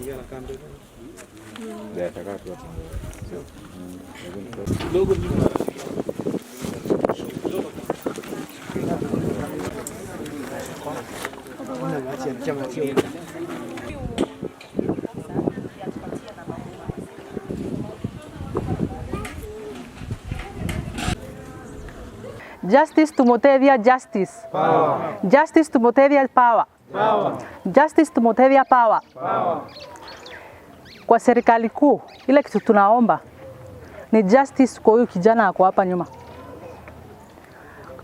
Yeah, atakaa tu hapo. Kidogo nyuma. Justice to Mutethia, justice. Power. Justice to Mutethia, power. Power. Justice to Mutethia, power. Power. Kwa serikali kuu, ile kitu tunaomba ni justice kwa huyu kijana ako hapa nyuma.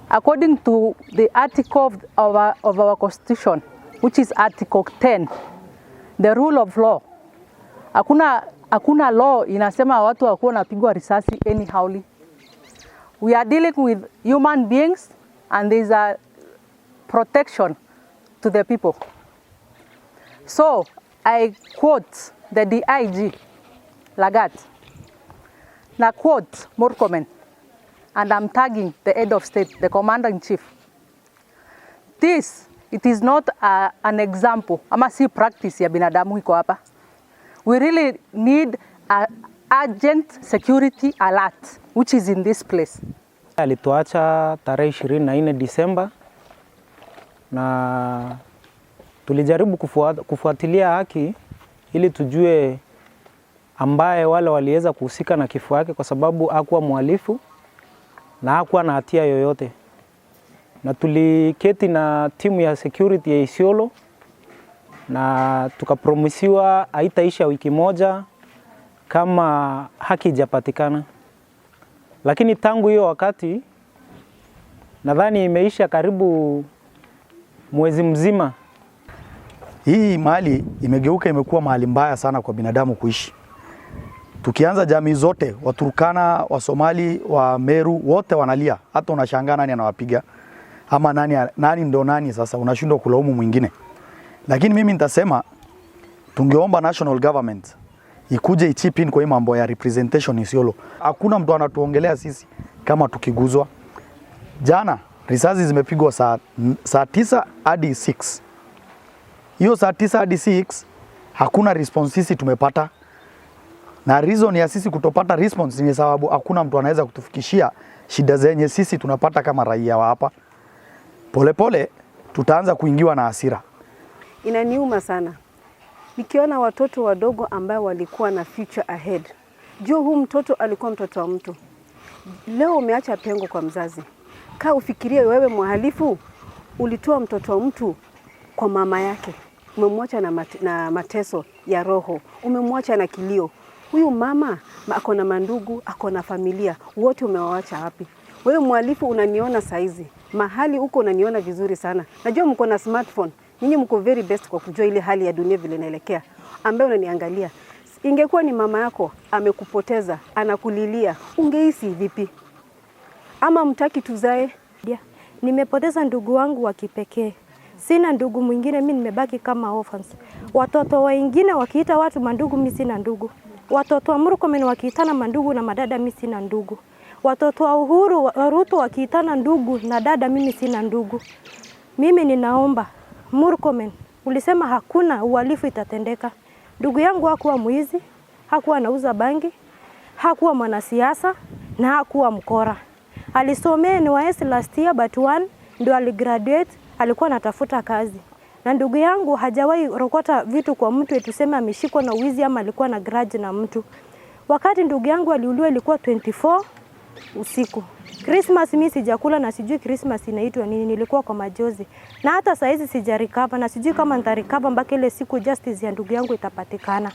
According to the article of our constitution, which is article 10, the rule of law. Hakuna law inasema watu wakuwa wanapigwa risasi anyhowly. We are dealing with human beings and there is a protection to the people. So I quote the DIG Lagat, na quote Murkomen, and I'm tagging the head of state, the commander in chief. This, it is not an example, ama si practice ya binadamu iko hapa. We really need a urgent security alert, which is in this place. Alituacha tarehe 24 Disemba na tulijaribu kufuatilia haki ili tujue ambaye wale waliweza kuhusika na kifo yake, kwa sababu hakuwa mhalifu na hakuwa na hatia yoyote. Na tuliketi na timu ya security ya Isiolo na tukapromisiwa haitaisha wiki moja kama haki haijapatikana, lakini tangu hiyo wakati nadhani imeisha karibu mwezi mzima. Hii mahali imegeuka, imekuwa mahali mbaya sana kwa binadamu kuishi. Tukianza jamii zote, Waturkana, Wasomali, wa Meru wote wanalia, hata unashangaa nani anawapiga ama nani, nani ndo nani. Sasa unashindwa kulaumu mwingine, lakini mimi nitasema tungeomba national government ikuje ichip in kwa hii mambo ya representation Isiolo. Hakuna mtu anatuongelea sisi kama tukiguzwa. Jana risasi zimepigwa saa 9 hadi 6. Hiyo saa 9 hadi 6 hakuna response sisi tumepata, na reason ya sisi kutopata response ni sababu hakuna mtu anaweza kutufikishia shida zenye sisi tunapata kama raia wa hapa. Polepole tutaanza kuingiwa na hasira. Inaniuma sana nikiona watoto wadogo ambao walikuwa na future ahead. Juu huu mtoto alikuwa mtoto wa mtu, leo umeacha pengo kwa mzazi. Kaa ufikirie wewe mhalifu, ulitoa mtoto wa mtu kwa mama yake, umemwacha na mateso ya roho, umemwacha na kilio. Huyu mama ako na mandugu, ako na familia, wote umewaacha wapi? Wewe mhalifu unaniona saizi mahali huko, unaniona vizuri sana. Najua mko na smartphone, nyinyi mko very best kwa kujua ile hali ya dunia vile inaelekea, ambayo unaniangalia. Ingekuwa ni mama yako amekupoteza, anakulilia, ungehisi vipi? Ama mtaki tuzae? Nimepoteza ndugu wangu wa kipekee, sina ndugu mwingine, mi nimebaki kama orphans. Watoto wengine wakiita watu mandugu, mi sina ndugu. Watoto wa Murkomen wakiitana mandugu na madada, mi sina ndugu. Watoto wa Uhuru wa Ruto wakiitana ndugu na dada, mimi sina ndugu. Mimi ninaomba Murkomen, ulisema hakuna uhalifu itatendeka. Ndugu yangu hakuwa mwizi, hakuwa anauza bangi, hakuwa mwanasiasa na hakuwa mkora. Alisomea NYS last year but one ndio aligraduate, alikuwa anatafuta kazi. Na ndugu yangu hajawahi rokota vitu kwa mtu eti tuseme ameshikwa na wizi ama alikuwa na grudge na mtu. Wakati ndugu yangu aliuliwa ilikuwa 24 usiku. Christmas mimi sijakula na sijui Christmas inaitwa nini, nilikuwa kwa majozi. Na hata saa hizi sijarecover na sijui kama nitarecover mpaka ile siku justice ya ndugu yangu itapatikana.